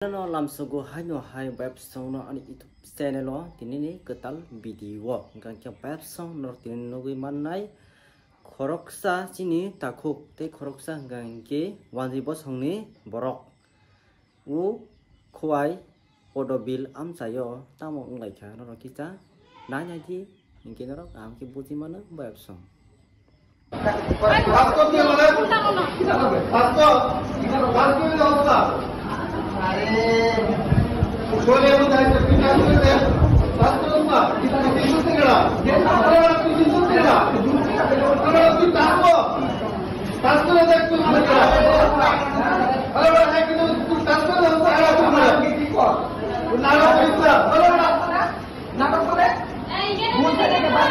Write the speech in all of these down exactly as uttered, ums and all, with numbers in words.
No lamsogo haino hai websong no ani YouTube channel o tinini kwtal video o hwnkha khe websong no tini nugwi mannai khoroksa chini takhuk tei khoroksa hwnkha khe wanjwi bosongni borok. O khowai podobil amchaio tamo wnglaikha norok kisa nai nai di hinkhe norok kaham khe buji mano websong.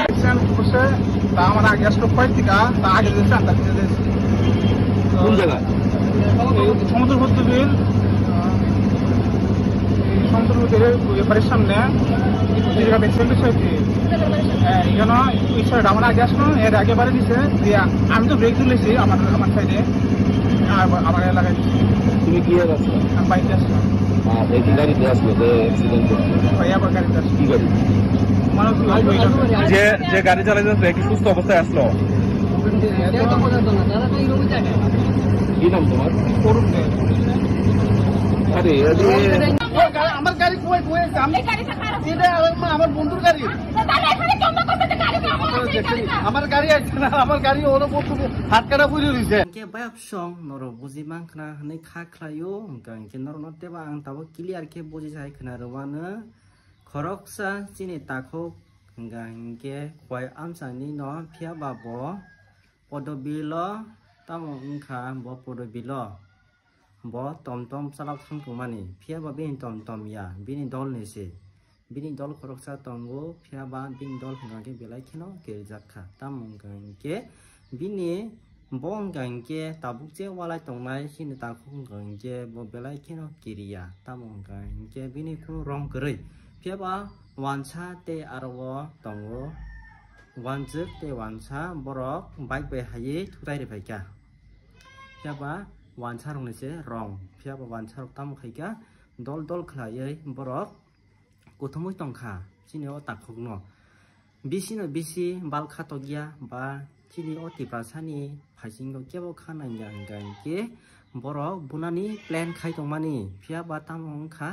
Action করছে, তা আমার আগে আসলো কয়েক টিকা, তা আগে দিয়েছে, আন্দাজ দিয়ে দিয়েছে। কোন জায়গায়? এই সমুদ্র ভর্তি বিল, এই সমুদ্র ভর্তি বিল, ওই ব্যাপারের সামনে, কিছু জায়গা দেখছে, কিছু হয়েছে। হ্যাঁ, এখানে ওই সাইড আমার আগে আসলো, এর আগে বাড়ি দিছে, দিয়ে আমি তো ব্রেক তুলেছি আমার, আমার সাইডে, আর আমার এলাকায় দিছে। তুমি কি আর আছো? আমি বাইকে আসলাম। আর এই গাড়িতে আসলো যে অ্যাক্সিডেন্ট করছে? ভাই, আবার গাড়িতে আসলো। কি গাড়ি? মারুতি, ওই, ওই গাড়ি। যে, যে গাড়ি চালাইছে সে কি সুস্থ অবস্থায় আসলো? কি নাম তোমার? অরুণ দে। আরে, আরে। আমার গাড়ি কই, কই আছে? আমি, এই গাড়িটা কার? এটা আমার, আমার বন্ধুর গাড়ি। তো তাহলে এখানে জমা করতে তো গাড়ি তো আমার আছে, এই গাড়িটা। আমার গাড়ি আছে না, আমার গাড়ি ওর উপর থেকে হাত কাটা পড়ে রয়েছে। Hwnkhe bayapsong norok buji mankha hwnwi kha khlaio, hwnkha hwnkhe norokno teibo ang tabuk clear khe buji sai khna rwmano. Khoroksa chini takhuk hwnkha hwnkhe khowai amchaini no, phiya ba bo podobilo tamo wngkha, bo podobilo bo tom tom chalok thang tongmani, phiya ba bini tom tom ya, bini dol ni se. Bini dol khoroksa tongo, phiya ba bini dol hwnkha khe belai kheno kirijak kha. Tamo hwnkha hwnkhe bini, bo hwnkha hwnkhe tabuk je walai tongnai chini takhuk hwnkha hwnkhe bo belai kheno kiriya. Tamo hwnkha hwnkhe bini kunu rong kwrwi, phiya ba wansa tei aro o tongo wanswk tei wansa, borok bike bai haiwi thutai rwphaikha. Phiya ba wansa rokni se rong, phiya ba wansa rok tamo khaikha dol dol khlaiwi borok kuthumwi tongkha chini o takhukno. Bisino bisi bal khatokya ba chini o Tiprasani phaisingo kebo kha nangya hwnkha hwnkhe borok bunani plan khai tongmani, phiya ba tamo wngkha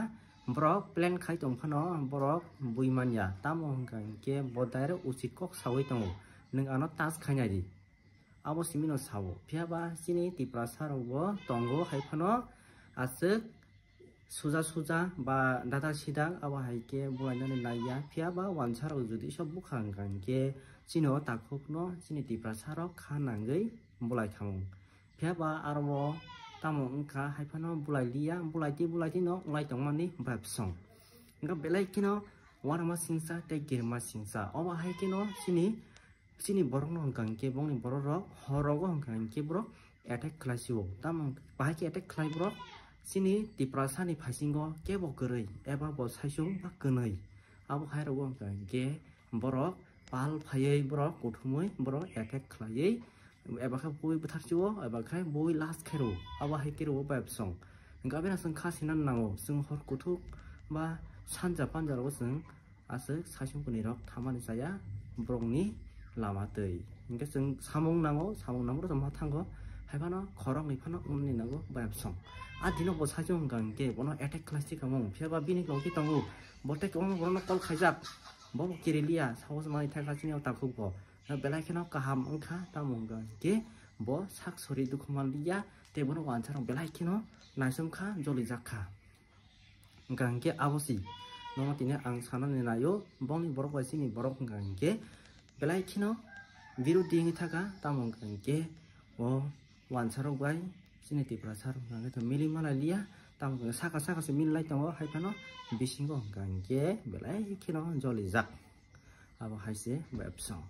borok plan khai tongphano borok bui manya, tamo hwnkha hwnkhe bo direct uchit kok saui tongo, "Nwng ano touch khainai di." Abo simino sao, phiya ba chini Tiprasa rokbo tongo, hai phano aswk suja suja ba dada sidang abo hai khe bulainani naiya, phiya ba wansa rok jodi sok bwkha hwnkha hwnkhe chini o takhukno chini Tiprasa rok kha nangwi bulai khamung. Phiya ba aro o tamo wngkha hai phano bulai liya, bulai twi bulai twi no wngwi tongmani bayapsong. Hwnkha belai kheno uanama singsa tei kirima singsa, obo hai kheno chini Chini borokno hwnkha hwnkhe bongni borok rok hor rogo hwnkha hwnkhe borok attack khlai sio. Tamo bahai khe attack khlai borok chini Tiprasani phaisingo kebo kwrwi eba bo saichung ba kwnwi. Abo hai rogo hwnkha hwnkhe borok pal phaiwi borok kuthumwi borok attack khlaiwi eba khe bui bwthar sio eba khe bui last khe rw. Abo hai khe rw bayapsong. Hwnkhe aboni chwng kha sina nango chwng hor kuthuk ba sanja panja rogo chwng aswk saichung kwnwi rok thamani chaya borokni lama twi. Hwnkhe chwng samung nango, samung nangmano chwng ma thango, hai phano khoroknwi phano wngmani nango bayapsong. A dino bo saichung hwnkha hwnkhe bono attack khlai si kamung, phiya ba bini logi tongo, bo tei kwbangma borokno call khaijak, bo bo kiriliya, sago se manwi thangkha chini o takhuk bo. Belai kheno kaham wngkha, tamo hwnkha hwnkhe bo sak sori dukhu manliya, tei bono uansarok belai kheno naisomkha, jolijak kha. Hwnkha hwnkhe abo si nono tini ang sanani naio, bongni borok bai chini borok hwnkha hwnkhe belai kheno birodhi wngwi thaka, tamo hwnkha hwnkhe o uansarok bai chini Tiprasa rok hwnkha hwnkhe mili malai liya, tamo hwnkha saka saka se mili lai tongo, hai phano bisingo hwnkha hwnkhe belai kheno jolijak. Abo hai se bayapsong.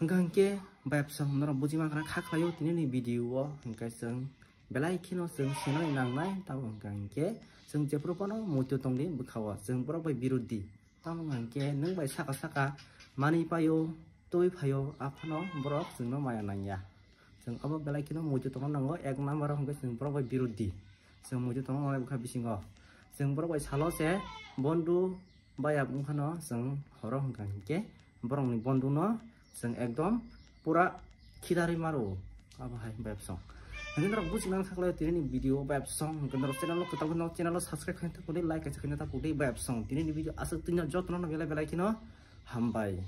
Hwnkha hwnkhe bayapsong norok buji mankha kha khlaio tinini video o, hwnkhe chwng belai kheno chwng sinai nangnai, tamo hwnkha hwnkhe chwng jephru phano muitu tongdi bwkha o, chwng borok bai birodhi. Tamo hwnkha hwnkhe nwng bai saka saka manwi paio, twi phaio, aphano borok chwngno maya nangya. Chwng abo belai kheno muitu tongna nango, ek number o hwnkhe chwng borok bai birodhi. Chwng muitu tongo wngkha bisingo. Chwng borok bai salo se bondu bayap wngkhano chwng horo hwnkha hinkhe borokni bonduno chwng ekdom pura khidarwi maro. Abo hai bayap song. Hwnkhe norok buchina khaklai tinini video bayap song. Hwnkhe norok channel o kwtal no channel o subscribe khaina ta pudi, like kaisa khaina ta pudi bayap song. Tinini video aswk twino jotono belai belai kheno hambai.